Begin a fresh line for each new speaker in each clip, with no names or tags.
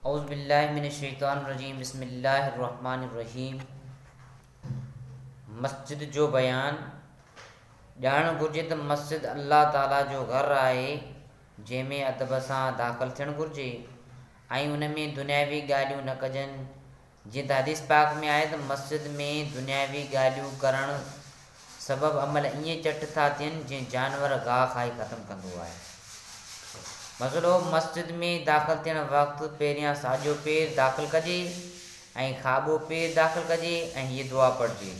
اعوذ بالله من الشيطان الرجيم بسم الله الرحمن الرحيم مسجد جو بيان، ڄاڻڻ گهرجي ته مسجد الله تعالي جو گهر آهي جنهن ۾ ادب سان داخل ٿيڻ گهرجي ۽ ان ۾ دنياوي ڳالهيون نه ڪجن جيئن ته حديث پاڪ ۾ آهي ته مسجد ۾ دنياوي ڳالهيون ڪرڻ سبب عمل ائين چٽ ٿا ٿين جيئن جانور گاهه کائي ختم ڪندو آهي. مسئلو، مسجد ۾ داخل ٿيڻ وقت پهريان ساڄو پير داخل ڪجي ۽ کاٻو پير داخل ڪجي ۽ هيء دعا پڙهجي،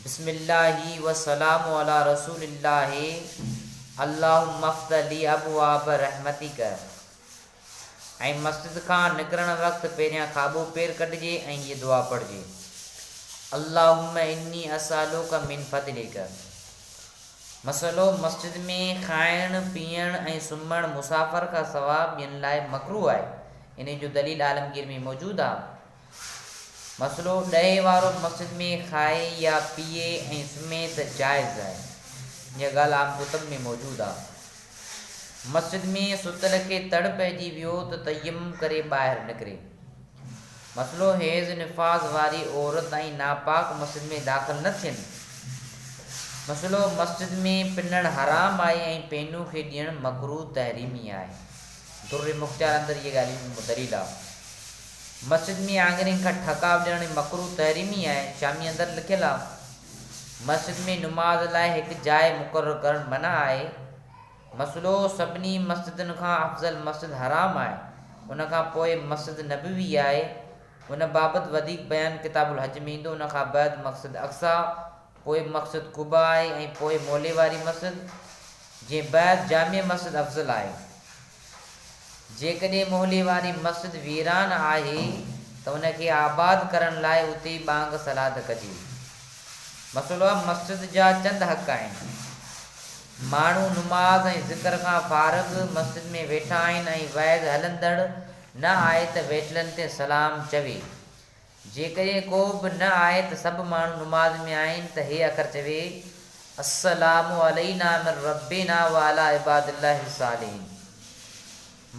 بسم الله والسلام علي رسول الله اللهم افتح لي ابواب رحمتک. ۽ مسجد کان نڪرڻ وقت پهريان کاٻو پير ڪڍجي ۽ هيء دعا پڙهجي، اللهم اني اسالک من فضلک. مسئلو، مسجد ۾ کائڻ، پيئڻ ۽ سمهڻ مسافر کان سوا ٻين لاء مڪروه آهي، انهي جو دليل عالمگير ۾ موجود آهي. مسئلو، ڏهي وارو مسجد ۾ کائي يا پيئي ۽ سمهي ته جائز آهي. اها ڳالهه عام ڪتب ۾ موجود آهي. مسجد ۾ ستل کي تڙ پئجي ويو ته تيمم ڪري ٻاهر نڪري. مسئلو، حيض نفاس واري عورت ۽ ناپاڪ مسجد ۾ داخل نه ٿين. مسئلو، مسجد ۾ پنڻ حرام آهي ۽ پينو کي ڏيڻ مڪروه تحريمي آهي. در مختيار اندر اهي ڳالهيون دليل آهي. مسجد ۾ آڱرين کان ٺڪاء ڏيڻ مڪروه تحريمي آهي، شامي اندر لکيل آهي. مسجد ۾ نماز لاء هڪ جاء مقرر ڪرڻ منع آهي. مسئلو، سڀني مسجدن کان افضل مسجد حرام آهي، ان کان پوء مسجد نبوي آهي، ان بابت وڌيڪ بيان ڪتاب الحج ۾ ايندو، ان کان بعد مسجد اقصيٰ، پوء مسجد قباء آهي ۽ پوء مولي واري مسجد، جنهن بعد جامع مسجد افضل آهي. جيڪڏهن محلي واري مسجد ويران آهي ته ان کي آباد ڪرڻ لاء اتي ٻانگ صلات ڪجي. مسئلو، مسجد جا چند حق آهن. ماڻهو نماز ۽ ذڪر کان فارغ مسجد ۾ ويٺا آهن ۽ وعظ هلندڙ نه آهي ته ويٺلن تي سلام چوي. جيڪڏهن ڪو به نه آهي ته سڀ ماڻهو نماز ۾ آهن ته هي اکر چوي، السلام علينا من ربنا وعلي عباد الله الصالحين.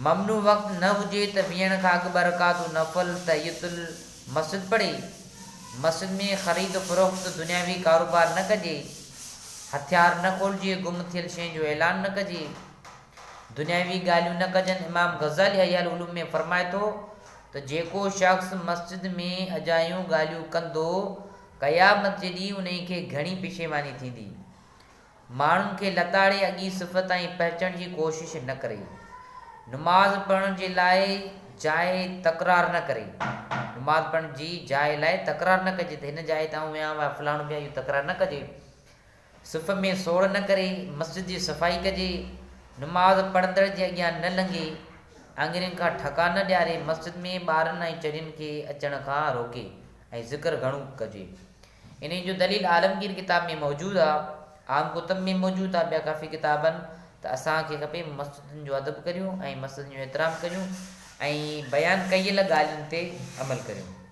ممنوع وقت نه هجي ته ويهڻ کان اڳ ٻه رڪعتون نفل تحية المسجد پڙهي. مسجد ۾ خريد و فروخت دنياوي ڪاروبار نه ڪجي. هٿيار نه کولجي، گم ٿيل شين جو اعلان نه ڪجي. دنياوي ڳالهيون نه ڪجن. امام غزالي احياء العلوم ۾ فرمائي ٿو ته جيڪو شخص مسجد ۾ اجايون ڳالهيون ڪندو، قيامت جي ڏينهن انهي کي گهڻي پشيماني ٿيندي. ماڻهن کي لتاڙي اڳي صف تائين پهچڻ جي ڪوشش نه ڪري. نماز پڙهڻ جي لاء جاء تڪرار نه ڪري. نماز پڙهڻ جي جاء لاء تڪرار نه ڪجي ته هن جاء تي آئون ويهان يا فلاڻو ويهان اهو تڪرار نه ڪجي. صف ۾ سوڙ نه ڪري، مسجد جي صفائي ڪجي، نماز پڙهندڙ جي اڳيان نه لنگهي، آڱرين کان ٺڪا نه ڏياري، مسجد ۾ ٻارن ۽ چرين کي اچڻ کان روڪي ۽ ذڪر گهڻو ڪجي. انهي جو دليل عالمگير ڪتاب ۾ موجود آ، عام ڪتب ۾ موجود آ، ٻيا ڪافي ڪتاب آهن ته اسان کي کپي مسجدن جو ادب ڪريون ۽ مسجدن جو احترام ڪريون ۽ بيان ڪيل ڳالهين تي عمل ڪريون.